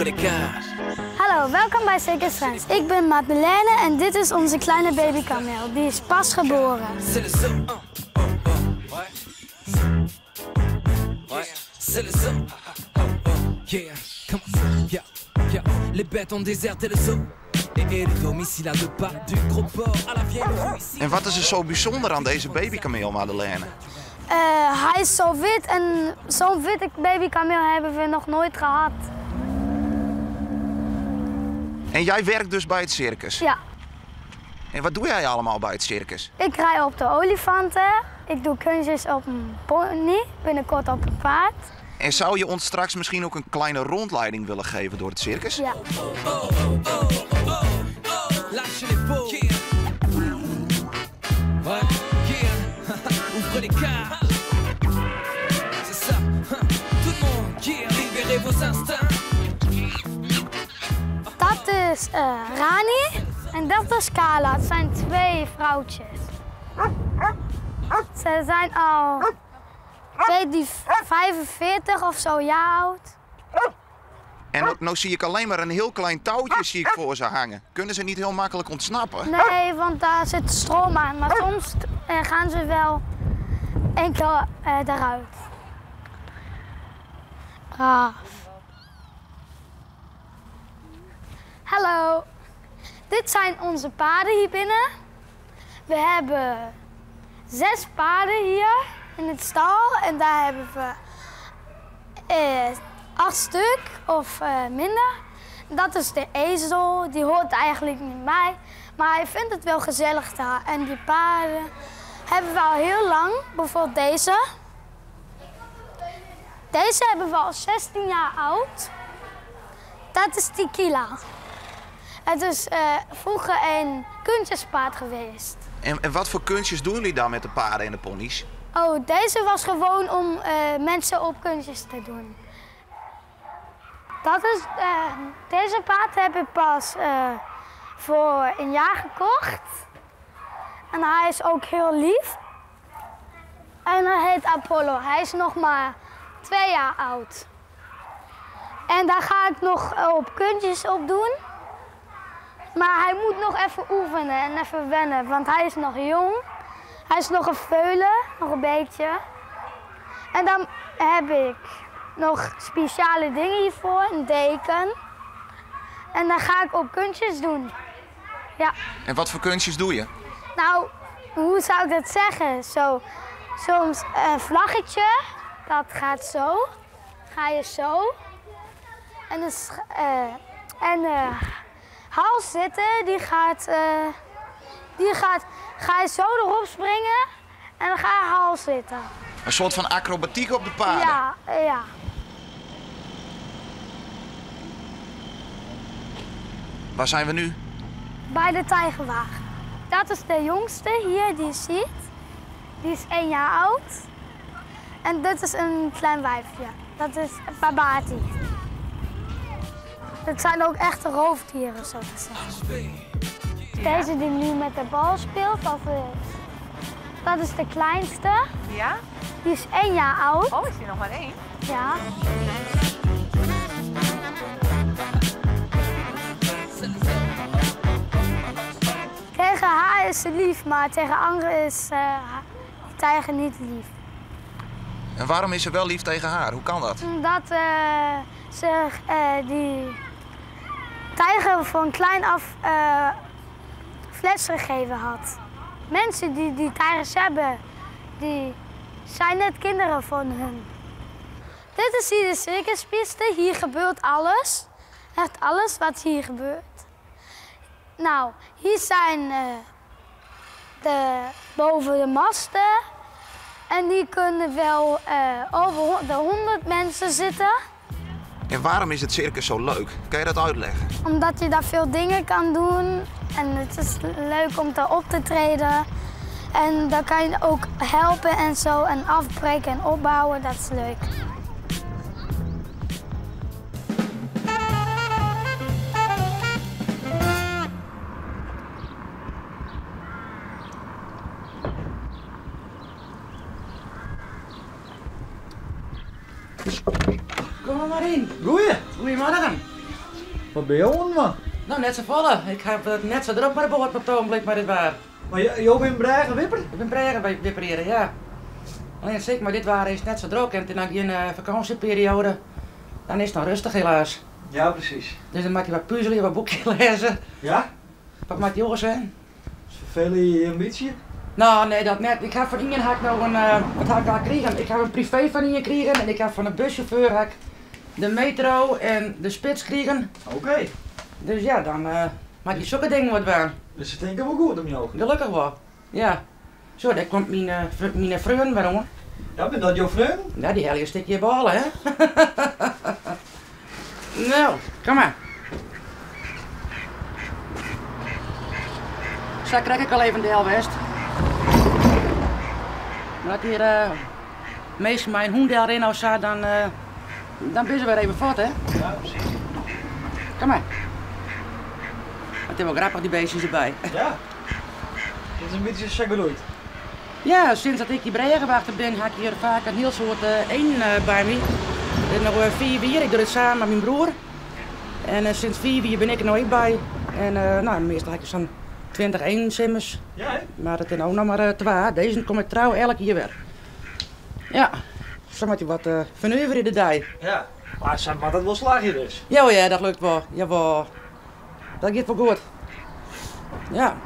Hallo, welkom bij Circus Friends. Ik ben Madeleine en dit is onze kleine babykameel. Die is pas geboren. En wat is er zo bijzonder aan deze babykameel, Madeleine? Hij is zo wit en zo'n witte babykameel hebben we nog nooit gehad. En jij werkt dus bij het circus? Ja. En wat doe jij allemaal bij het circus? Ik rij op de olifanten, ik doe kunstjes op een pony, binnenkort op een paard. En zou je ons straks misschien ook een kleine rondleiding willen geven door het circus? Ja. Dat is Rani en dat is Kala. Het zijn twee vrouwtjes. Ze zijn al weet die 45 of zo jaar oud. En nou zie ik alleen maar een heel klein touwtje zie ik voor ze hangen. Kunnen ze niet heel makkelijk ontsnappen? Nee, want daar zit stroom aan. Maar soms gaan ze wel enkel daaruit. Braaf. Hallo. Dit zijn onze paarden hier binnen. We hebben 6 paarden hier in het stal. En daar hebben we 8 stuk of minder. Dat is de ezel, die hoort eigenlijk niet bij. Maar hij vindt het wel gezellig daar. En die paarden hebben we al heel lang. Bijvoorbeeld deze. Deze hebben we al 16 jaar oud. Dat is Tequila. Het is vroeger een kunstjespaard geweest. En wat voor kunstjes doen jullie dan met de paarden en de ponies? Oh, deze was gewoon om mensen op kunstjes te doen. Dat is, deze paard heb ik pas voor een jaar gekocht. En hij is ook heel lief. En hij heet Apollo. Hij is nog maar 2 jaar oud. En daar ga ik nog op kunstjes op doen. Maar hij moet nog even oefenen en even wennen, want hij is nog jong. Hij is nog een veulen, nog een beetje. En dan heb ik nog speciale dingen hiervoor, een deken. En dan ga ik ook kunstjes doen. Ja. En wat voor kunstjes doe je? Nou, hoe zou ik dat zeggen? Zo, soms een vlaggetje, dat gaat zo. Ga je zo. En dus, hals zitten, die gaat, ga je zo erop springen en dan ga je hals zitten. Een soort van acrobatiek op de paarden? Ja, ja. Waar zijn we nu? Bij de tijgerwagen. Dat is de jongste hier die je ziet. Die is 1 jaar oud. En dit is een klein wijfje. Dat is Babati. Dat zijn ook echte roofdieren, zo te zeggen. Deze die nu met de bal speelt, dat is de kleinste. Ja? Die is 1 jaar oud. Oh, is die nog maar 1? Ja. Tegen haar is ze lief, maar tegen anderen is de tijger niet lief. En waarom is ze wel lief tegen haar? Hoe kan dat? Omdat ze die tijger van klein af fles gegeven had. Mensen die die tijgers hebben, die zijn net kinderen van hun. Dit is hier de circuspiste. Hier gebeurt alles. Echt alles wat hier gebeurt. Nou, hier zijn boven de masten. En die kunnen wel over de 100 mensen zitten. En waarom is het circus zo leuk? Kan je dat uitleggen? Omdat je daar veel dingen kan doen. En het is leuk om daar op te treden. En daar kan je ook helpen en zo. En afbreken en opbouwen, dat is leuk. Kom maar in. Goeie. Goedemorgen. Wat binne jo oan it dwaan? No, net safolle. Ik ha it net sa drok mei de boat op it ogenblik mei dit waar. Mar jo binne brêgewipper? Ik bin brêgewipper hjir, ja. Allinne sis ik, mei dit waar is it net sa drok en it is noch gjin fakânsjeperioade. Dan is it noch rêstich helaas. Ja, presys. Dus dan moat je wat puzelje, wat boekje lêze. Ja? Wat moat jo sjen? Ferfele je je in bytsje? No, nee, dat net. Ik ha fan ien ha ik no in, wat ha ik al krigen? Ik ha in privee fan ien krigen en ik ha fan de buschauffeur ha ik de metro en de spits krigen. Oké. Dus ja, dan moat je sokke dingen wat dwaan. Dus se tinke wol goed om jo? Gelokkich wol, ja. Zo, dêr komt myn freonen wer oan. Ja, binne dat jo freonen? Ja, dy helje in stikje bôle, hè? No, kom mar. Sa krekt ek al even del west. Mar as hjir minsken mei in hûn del rinne of sa, dan, dan binne se wer even fuort, hè? Ja, presys. Kom mar. It is wol grappich, dy beestjes derby. Ja. It is in bytsje sa groeid. Ja, sinds dat ik hjir brêgewachter bin, ha ik hjir faak in hiel soad eenden by my. Dit is no 5 jier, ik doch dit samen mei myn broer. En sinds 5 jier bin ik der no ek by. En no, meastal ha ik sa'n 20 eenden simmers. Ja, hè? Mar it is no noch mar twa. Dizze komme trou elk jier wer. Ja, sa moat je wat fernuverje de dei. Ja, mar sa moat it wol slagje dus. Ja, ja, dat lukt wol. Jawol. Dat giet wol goed. Ja.